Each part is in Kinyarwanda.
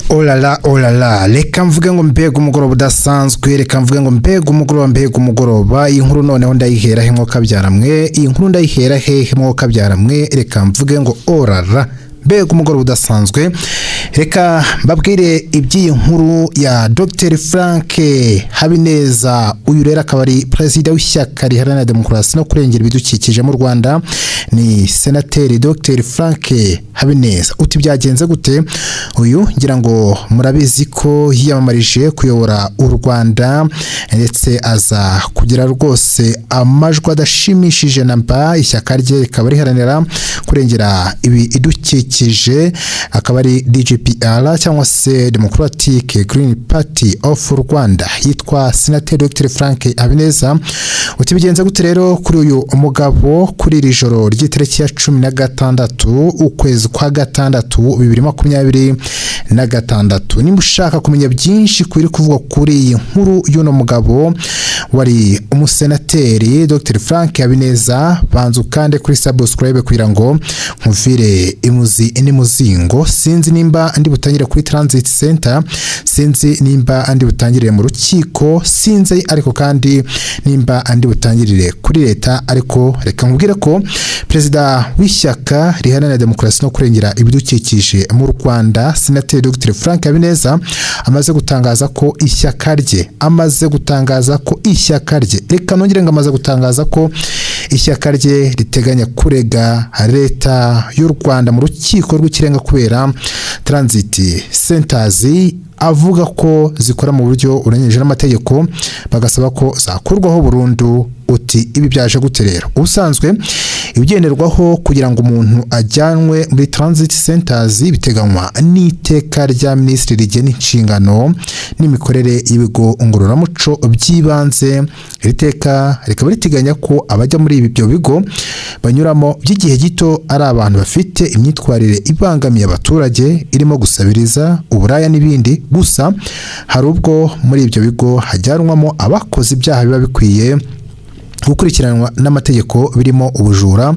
Olala olala, reka mvuge ngo mbega umugoroba udasanzwe, reka mvuge ngo mbega umugoroba, mbega umugoroba. Iyi nkuru noneho ndayihera he mwokabyara mwe? Iyi nkuru ndayihera hehe mwokabyara mwe? Reka mvuge ngo orara, mbega umugoroba udasanzwe. Reka mbabwire iby'iyi nkuru ya Dr Frank Habineza. Uyu rero akaba ari perezida w'ishyaka riharanira demokarasi no kurengera ibidukikije mu Rwanda, ni Senateri Dr Frank Habineza. Uti byagenze gute? Uyu ngira ngo murabizi ko yiyamamarije kuyobora u Rwanda, ndetse aza kugira rwose amajwi adashimishije na mba. Ishyaka rye rikaba riharanira kurengera ibidukikije, akaba ari DGPR cyangwa se Democratic Green Party of Rwanda. Yitwa Senateri Dr Frank Habineza. Uti bigenze gute rero kuri uyu mugabo kuri iri joro ry'itariki ya 16 ukwezi kwa gatandatu 2026? Niba ushaka kumenya byinshi kuri kuvugwa kuri iyi nkuru y'uno mugabo wari umusenateri Dr Frank Habineza, banza ukande kuri subscribe kugira ngo nkuvire imuzi n'imuzingo. Sinzi nimba ndi butangire kuri transit center, sinzi nimba andi butangirire mu rukiko, sinzi ariko kandi nimba andi butangirire kuri leta. Ariko reka nkubwire ko perezida w'ishyaka riharanira demokarasi no kurengera ibidukikije mu Rwanda, Senateri Dr Frank Habineza, amaze gutangaza ko ishyaka rye, amaze gutangaza ko ishyaka rye, reka nongere ngo amaze gutangaza ko ishyaka rye riteganya kurega leta y'u Rwanda mu Rukiko rw'Ikirenga kubera transit centers avuga ko zikora mu buryo burenganyije n'amategeko, bagasaba ko zakurwaho burundu. Uti ibi byaje gute rero? Ubusanzwe ibigenderwaho kugira ngo umuntu ajyanwe muri transit centers biteganywa n'iteka rya minisitiri rigena inshingano n'imikorere y'ibigo ngororamuco by'ibanze. Iri teka rikaba riteganya ko abajya muri ibyo bigo banyuramo by'igihe gito ari abantu bafite imyitwarire ibangamiye abaturage, irimo gusabiriza, uburaya n'ibindi. Gusa hari ubwo muri ibyo bigo hajyanwamo abakoze ibyaha biba bikwiye gukurikiranwa n'amategeko, birimo ubujura,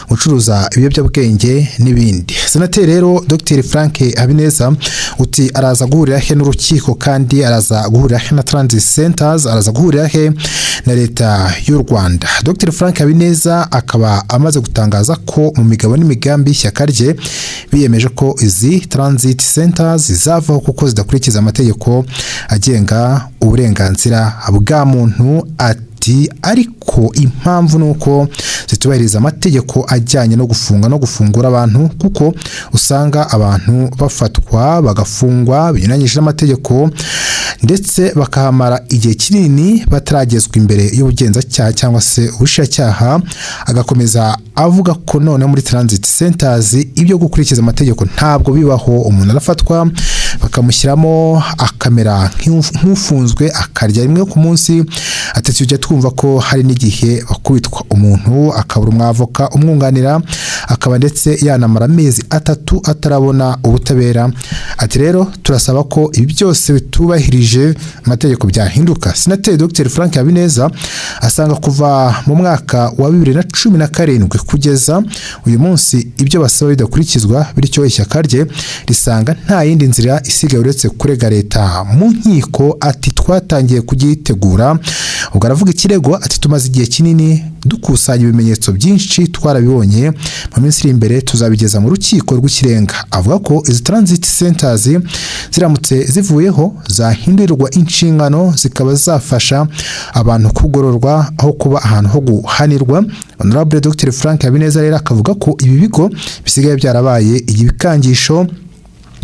gucuruza ibiyobyabwenge n'ibindi. Senateri rero Dr Frank Habineza, uti araza guhurira he n'urukiko? Kandi araza guhurira he na transit centers? Araza guhurira he na leta y'u Rwanda? Dr Frank Habineza akaba amaze gutangaza ko mu migabo n'imigambi y'ishyaka rye biyemeje ko izi transit centers zizavaho kuko zidakurikiza amategeko agenga uburenganzira bwa muntu. Ati ariko impamvu ni uko zitubahiriza amategeko ajyanye no gufunga no gufungura abantu, kuko usanga abantu bafatwa bagafungwa binyuranyije n'amategeko, ndetse bakahamara igihe kinini bataragezwa imbere y'ubugenzacyaha cyangwa se ubushinjacyaha. Agakomeza avuga ko noneho muri transit centers ibyo gukurikiza amategeko ntabwo bibaho. Umuntu arafatwa bakamushyiramo, akamera nk'ufunzwe, akarya rimwe ku munsi. Ati tujya twumva ko hari n'igihe bakubitwa, umuntu akabura umwavoka umwunganira, akaba ndetse yanamara amezi 3 atarabona ubutabera. Ati rero turasaba ko ibi byose bitubahirije amategeko byahinduka. Senateri Dr Frank Habineza asanga kuva mu mwaka wa 2017 kugeza uyu munsi ibyo basaba bidakurikizwa, bityo ishyaka rye risanga nta yindi nzira isigaye uretse kurega leta mu nkiko. Ati twatangiye kugitegura. Ubwo aravuga ikirego. Ati tumaze igihe kinini dukusanya ibimenyetso byinshi, twarabibonye, mu minsi iri imbere tuzabigeza mu Rukiko rw'Ikirenga. Avuga ko izi transit centers ziramutse zivuyeho, zahindurirwa inshingano, zikaba zafasha abantu kugororwa aho kuba ahantu ho guhanirwa. Honorable Dr Frank Habineza rero akavuga ko ibi bigo bisigaye byarabaye ibikangisho,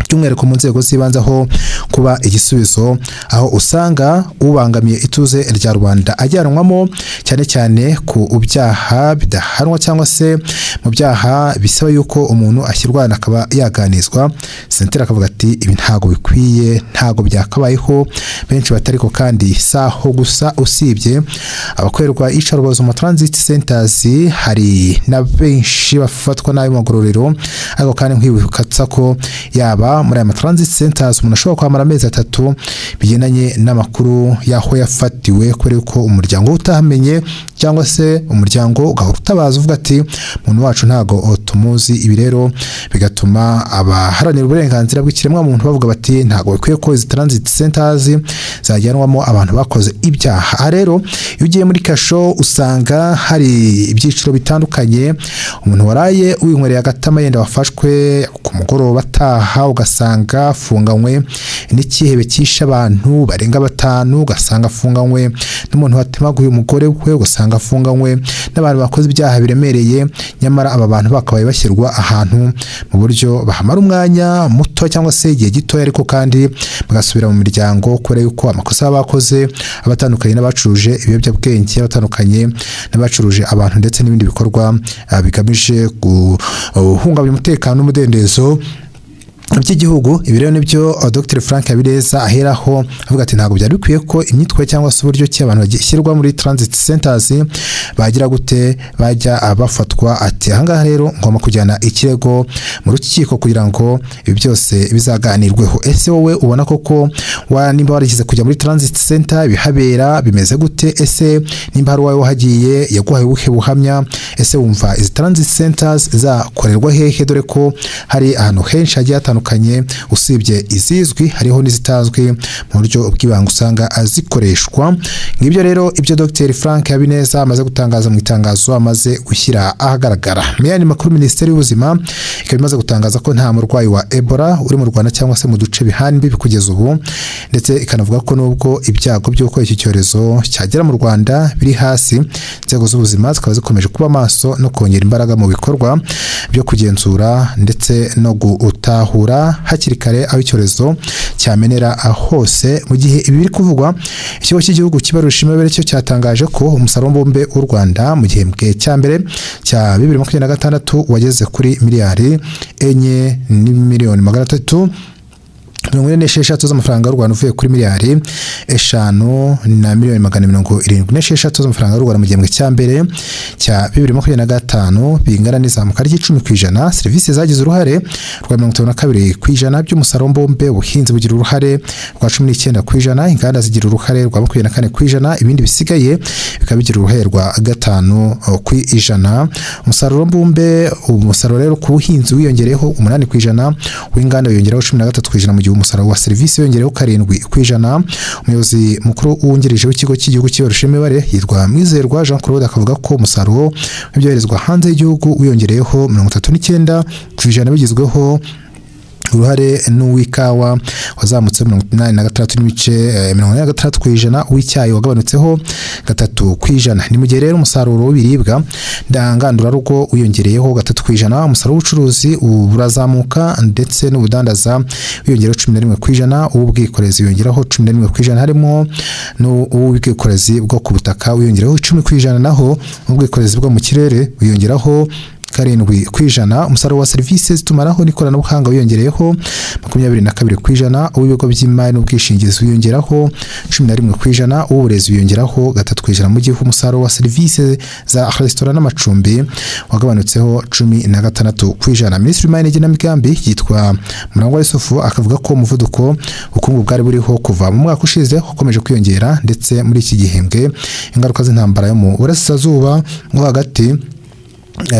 by'umwihariko mu nzego z'ibanze, aho kuba igisubizo, aho usanga ubangamiye ituze rya rubanda ajyanwamo, cyane cyane ku byaha bidahanwa cyangwa se mu byaha bisaba yuko umuntu ashyirwa akaba yaganizwa. Senateri akavuga ati ibi ntabwo bikwiye, ntabwo byakabayeho. Benshi batariko kandi saho gusa, usibye abakorerwa iyicarubozo mu transit centers, hari na benshi bafatwa nabi mu magororero. Ariko kandi nkwibutsa ko yaba muri aya ma transit centers umuntu ashobora kuhamara amezi 3, amezi 3 bigendanye n'amakuru y'aho yafatiwe, kubera ko umuryango utahamenye cyangwa se umuryango ugahora utabaza uvuga ati umuntu wacu ntago tumuzi. Ibi rero bigatuma abaharanira uburenganzira bw'ikiremwamuntu bavuga bati ntago bikwiye ko izi transit centers zajyanwamo abantu bakoze ibyaha. Aha rero iyo ugiye muri kasho usanga hari ibyiciro bitandukanye. Umuntu waraye winywereye agatama, yenda wafashwe ku mugoroba ataha, ugasanga afunganywe n'ikihebe cyishe abantu barenga 5, ugasanga afunganywe n'umuntu watemaguye umugore we, ugasanga afunganywe n'abantu bakoze ibyaha biremereye. Nyamara aba bantu bakabaye bashyirwa ahantu mu buryo bahamara umwanya muto cyangwa se igihe gitoya, ariko kandi bagasubira mu miryango, kubera yuko amakosa baba bakoze aba atandukanye n'abacuruje ibiyobyabwenge, abatandukanye n'abacuruje abantu ndetse n'ibindi bikorwa bigamije guhungabanya umutekano n'umudendezo by'igihugu. Ibi rero nibyo Dr Frank Habineza aheraho avuga ati ntabwo byari bikwiye ko imyitwarire cyangwa se uburyo ki abantu bashyirwa muri transit centers bagira gute bajya bafatwa. Ati ahangaha rero ngomba kujyana ikirego mu rukiko kugira ngo ibi byose bizaganirweho. Ese wowe ubona koko wa nimba warigeze kujya muri transit center, ibihabera bimeze gute? Ese nimba hari uwawe wahagiye, yaguhaye ubuhe buhamya? Ese wumva izi transit centers zakorerwa hehe, dore ko hari ahantu henshi hagiye hatandukanye, usibye izizwi hariho n'izitazwi mu buryo bw'ibanga usanga zikoreshwa? Ngibyo rero ibyo Dr Frank Habineza amaze gutangaza mu itangazo amaze gushyira ahagaragara. Mu yandi makuru, Minisiteri y'Ubuzima ikaba imaze gutangaza ko nta murwayi wa Ebola uri mu Rwanda cyangwa se mu duce bihana imbibi kugeza ubu, ndetse ikanavuga ko nubwo ibyago by'uko iki cyorezo cyagera mu Rwanda biri hasi, inzego z'ubuzima zikaba zikomeje kuba maso no kongera imbaraga mu bikorwa byo kugenzura ndetse no gutahura hakiri kare aho icyorezo cyamenera hose. Mu gihe ibi biri kuvugwa, Ikigo cy'Igihugu cy'Ibarurisha Imibare cyo cyatangaje ko umusaruro mbumbe w'u Rwanda mu gihembwe cya mbere cya 2026 wageze kuri miliyari 4 n'imiliyoni 346 z'amafaranga y'u Rwanda, uvuye kuri miliyari 5 na miliyoni 176 z'amafaranga y'u Rwanda mu gihembwe cya mbere cya 2025, bingana n'izamuka ry'10%. Serivisi zagize uruhare rwa 52% by'umusaruro mbumbe, ubuhinzi bugira uruhare rwa 19%, inganda zigira uruhare rwa 24%, ibindi bisigaye bikaba bigira uruhare rwa 5%. Umusaruro mbumbe, umusaruro rero ku buhinzi wiyongereyeho 8%, w'inganda wiyongeraho 13%, mu gihe umusaruro wa serivisi wiyongereyeho 7%. Umuyobozi mukuru wungirije w'Ikigo cy'Igihugu cy'Ibarurishamibare yitwa Mwizerwa Jean Claude akavuga ko umusaruro w'ibyoherezwa hanze y'igihugu wiyongereyeho 39% bigizweho uruhare n'uw'ikawa wazamutse 86 n'ibice 86%, uw'icyayi wagabanutseho 3%. Ni mu gihe rero umusaruro w'ibiribwa ngandurarugo wiyongereyeho 3%, umusaruro w'ubucuruzi urazamuka ndetse n'ubudandaza wiyongereyeho 11%, uw'ubwikorezi wiyongeraho 11%, harimo n'uw'ubwikorezi bwo ku butaka wiyongereyeho 10%, naho ubwikorezi bwo mu kirere wiyongeraho 7%. Umusaruro wa serivisi z'itumanaho n'ikoranabuhanga wiyongereyeho 22%, uw'ibigo by'imari n'ubwishingizi wiyongeraho 11%, uw'uburezi wiyongeraho 3%, mu gihe umusaruro wa serivisi za resitora n'amacumbi wagabanutseho 16%. Minisitiri w'Imari n'Igenamigambi yitwa Murangwa Yusufu akavuga ko umuvuduko ubukungu bwari buriho kuva mu mwaka ushize ukomeje kwiyongera, ndetse muri iki gihembwe ingaruka z'intambara yo mu burasirazuba nko hagati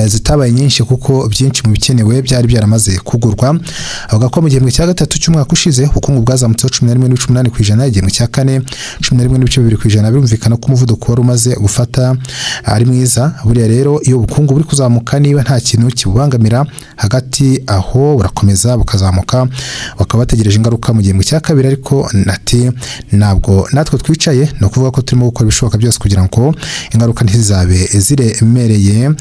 zitabaye nyinshi kuko byinshi mu bikenewe byari byaramaze kugurwa. Avuga ko mu gihembwe cya gatatu cy'umwaka ushize ubukungu bwazamutseho 11.8%, igihembwe cya kane 11.2%. Birumvikana ko umuvuduko wari umaze gufata ari mwiza. Buriya rero iyo ubukungu buri kuzamuka, niba nta kintu kibubangamira hagati aho, burakomeza bukazamuka. Bakaba bategereje ingaruka mu gihembwe cya kabiri, ariko ati ntabwo natwe twicaye, ni ukuvuga ko turimo gukora ibishoboka byose kugira ngo ingaruka ntizizabe ziremereye.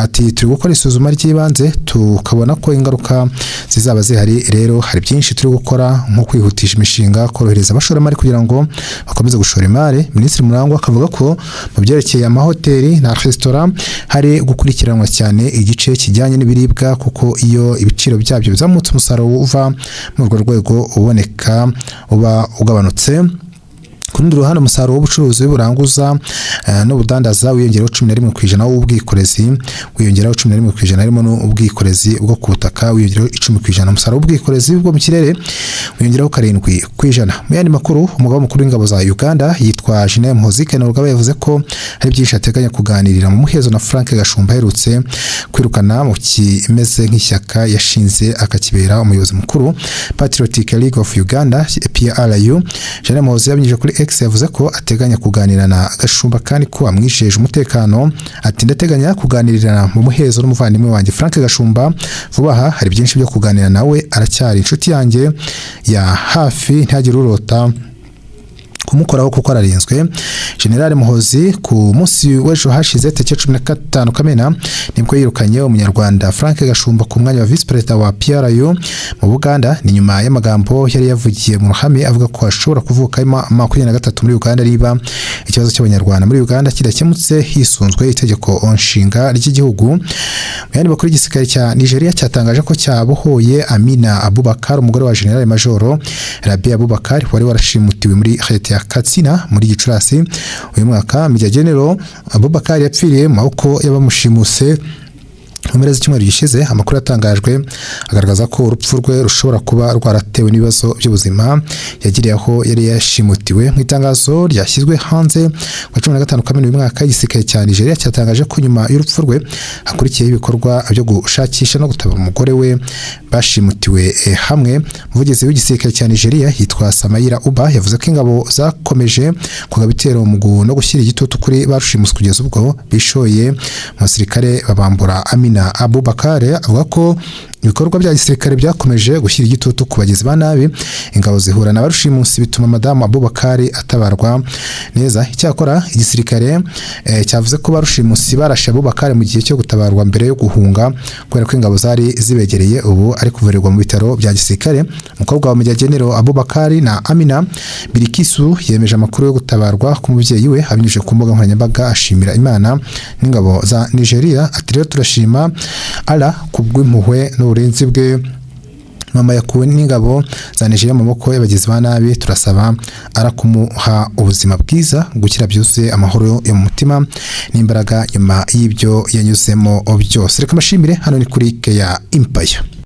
Ati turi gukora isuzuma ry'ibanze tukabona ko ingaruka zizaba zihari. Rero hari byinshi turi gukora nko kwihutisha imishinga, korohereza abashoramari kugira ngo bakomeze gushora imari. Minisitiri Murangwa akavuga ko mu byerekeye amahoteli na resitora hari gukurikiranwa cyane igice kijyanye n'ibiribwa, kuko iyo ibiciro byabyo bizamutse umusaruro uva muri urwo rwego uboneka uba ugabanutse. Ku rundi ruhande, umusaruro w'ubucuruzi buranguza n'ubudandaza wiyongeraho 11%, w'ubwikorezi wiyongeraho 11%, harimo n'ubwikorezi bwo ku butaka wiyongeraho 10%. Umusaruro w'ubwikorezi bwo mu kirere wiyongeraho 7%. Mu yandi makuru, umugaba mukuru w'ingabo za Uganda yitwa General Muhoozi Kainerugaba yavuze ko hari byinshi ateganya kuganirira mu muhezo na Frank Gashumba aherutse kwirukana mu kimeze nk'ishyaka yashinze akakibera umuyobozi mukuru, Patriotic League of Uganda, PLU. General Muhoozi yabinyujije kuri X yavuze ko ateganya kuganira na Gashumba kandi ko amwijeje umutekano. Ati: "Ndateganya kuganirira mu muhezo n'umuvandimwe wanjye Frank Gashumba vuba aha. Hari byinshi byo kuganira nawe, aracyari inshuti yanjye ya hafi, ntihagire urota kumukoraho kuko ararinzwe." General Muhoozi ku munsi w'ejo hashize, tariki 15 Kamena, nibwo yirukanye Umunyarwanda Frank Gashumba ku mwanya wa visi perezida wa PLU mu Buganda. Ni nyuma y'amagambo yari yavugiye mu ruhame avuga ko ashobora kuvuka 23 muri Uganda niba ikibazo cy'Abanyarwanda muri Uganda kidakemutse hisunzwe itegeko nshinga ry'igihugu. Mu yandi makuru, igisirikare cya Nigeria cyatangaje ko cyabohoye Amina Abubakar, umugore wa General Major Rabi Abubakar, wari warashimutiwe muri leta ya Katsina muri Gicurasi uyu mwaka. Major General Abubakar yapfiriye mu maboko y'abamushimuse mu mpera z'icyumweru gishize. Amakuru yatangajwe agaragaza ko urupfu rwe rushobora kuba rwaratewe n'ibibazo by'ubuzima yagiriye aho yari yashimutiwe. Mu itangazo ryashyizwe hanze ku 15 Kamena uyu mwaka, igisirikare cya Nigeria cyatangaje ko nyuma y'urupfu rwe hakurikiyeho ibikorwa byo gushakisha no gutabara umugore we bashimutiwe hamwe. Umuvugizi w'igisirikare cya Nigeria yitwa Samaila Uba yavuze ko ingabo zakomeje kugaba ibitero no gushyira igitutu kuri ba rushimusi kugeza ubwo bishoye mu basirikare babambura Amina Abubakar. Avuga ko ibikorwa bya gisirikare byakomeje gushyira igitutu ku bagizi ba nabi, ingabo zihura na barushimusi, bituma Madamu Abubakar atabarwa neza. Icyakora igisirikare cyavuze ko barushimusi barashe Abubakar mu gihe cyo gutabarwa mbere yo guhunga kubera ko ingabo zari zibegereye. Ubu ari kuvurirwa mu bitaro bya gisirikare. Umukobwa wa Major General Abubakar na Amina, Bilikisu, yemeje amakuru yo gutabarwa k'umubyeyi we abinyujije ku mbuga nkoranyambaga, ashimira Imana n'ingabo za Nigeria. Ati: "Rero turashima Allah kubw'impuhwe n'uburinzi bwe. Mama yakuwe n'ingabo za Nigeria mu maboko y'abagizi ba nabi. Turasaba ara kumuha ubuzima bwiza, gukira byuzuye, amahoro yo mu mutima n'imbaraga nyuma y'ibyo yanyuzemo byose." Reka mbashimire, hano ni kuri Keya Empire.